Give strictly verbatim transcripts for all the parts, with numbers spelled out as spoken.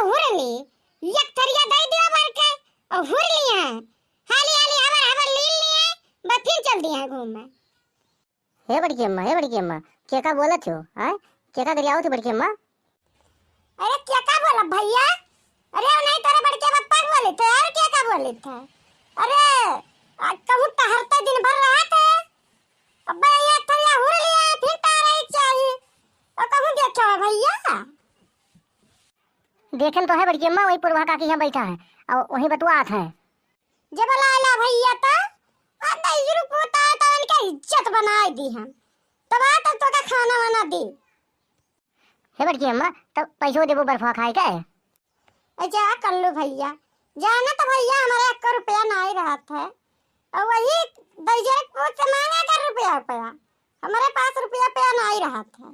हुर ली, एक थरिया दे दिया भर के, और हुर लिए हैं। हाली हाली हबर हबर लीन लिए, बस फिर चल दिए हैं घूमे। हे बड़की अम्मा, हे बड़की अम्मा, के का बोलत हो? आय, के का गरियावत हो बड़की अम्मा? अरे के का बोला भैया? अरे वो नहीं, तोरे बड़के पप्पा बोले थे, और के का बोले थे? अरे आ, कहूँ टहरते दिन भर रहा थे, अब ये थरिया हुर लिया, फिर टहरे चाहिए। और कहूँ देखो भैया, देखेन तो है बड़की अम्मा, वही पुरवा काकी यहाँ बैठा है और वही बतुआत है। जब लाला भैया तो आ दहिजरू पोता है तो इनका इज्जत बनाए दी हम। तब आ तब तो का खाना वाना दी। हे बड़की अम्मा, तब पैसो देबो बर्फवा खाए के? अच्छा कल्लू भैया, जाना तो भैया हमारे एक रुपया नहीं रहत है, और वही दहिजरू पोत से मांगा कर रुपया रुपया, हमारे पास रुपया रुपया नहीं रहत है।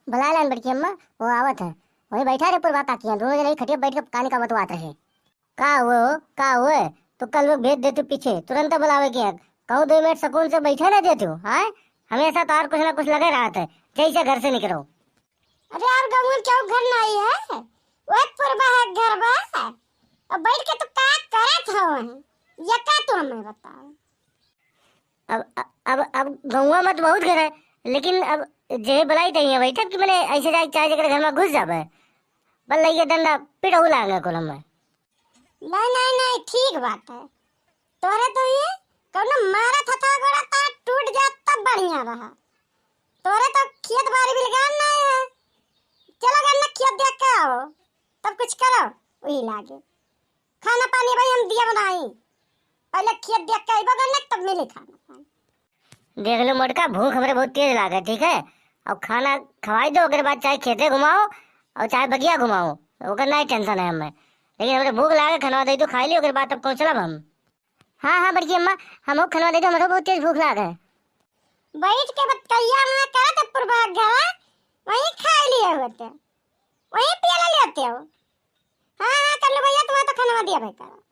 बुला लेन बड़की अम्मा, वो आवत है। वही बैठा रहे पुरवा काकी, दोनों जने खटिया बैठ के कहानी का बतवात रहे। का हुए हो, का हुए? तो कल वो भेज देते पीछे, तुरंत बुलावे के। कहूँ दो मिनट सुकून से बैठे ना देते हो, हाँ? हमेशा तो और कुछ ना कुछ लगे रहत है, जैसे घर से निकलो। अरे और गाँव में क्यों घर नहीं है? वही पुरवा है घर बा। अब बैठ के तो का करत हो वहीं? ये का तू हमें बताओ। अब, अब, अब गौवा में तो बहुत घर है, लेकिन अब जे बुलाई तही है बैठब कि मने ऐसे जाए चाहे जेकर घर में घुस जाबे, बल लइके डंडा पिटऊ लागे कोलम में। नहीं, नहीं, नहीं, ठीक बात है। तोरे तो ये कौनो मारा था, था गोड़ा तार टूट जात तब बढ़िया रहा। तोरे तो खेत बाड़ी बिलगान नहीं है। चलो गन्ना खेत देख के आओ, तब कुछ करो, वही लागे। खाना पानी भाई हम दिया बनाई, पहले खेत देख के आइबो गन्ना तब मिले खाना पानी। देख लो मोटका, भूख हमरे बहुत तेज लागे, ठीक है? और खाना खवाई दो, ओकरे बाद चाहे खेते घुमाओ और चाहे बगिया घुमाओ, ओकर नहीं टेंशन है हमें, लेकिन हमरे भूख लागे, खनवा दे दो, खाई ली, ओकरे बाद तब पहुँचलब हम। हाँ, हाँ, बड़की अम्मा, हमहू खनवा दे दो, हमरो बहुत तेज भूख लागे। बैठ के बतकैया ना करत पुरवा घर, वहीं खाई लिए होते, वहीं पियला लेते हो। हाँ, हाँ, कल्लू भैया, तुम्हें तो खनवा दिया भाई करो।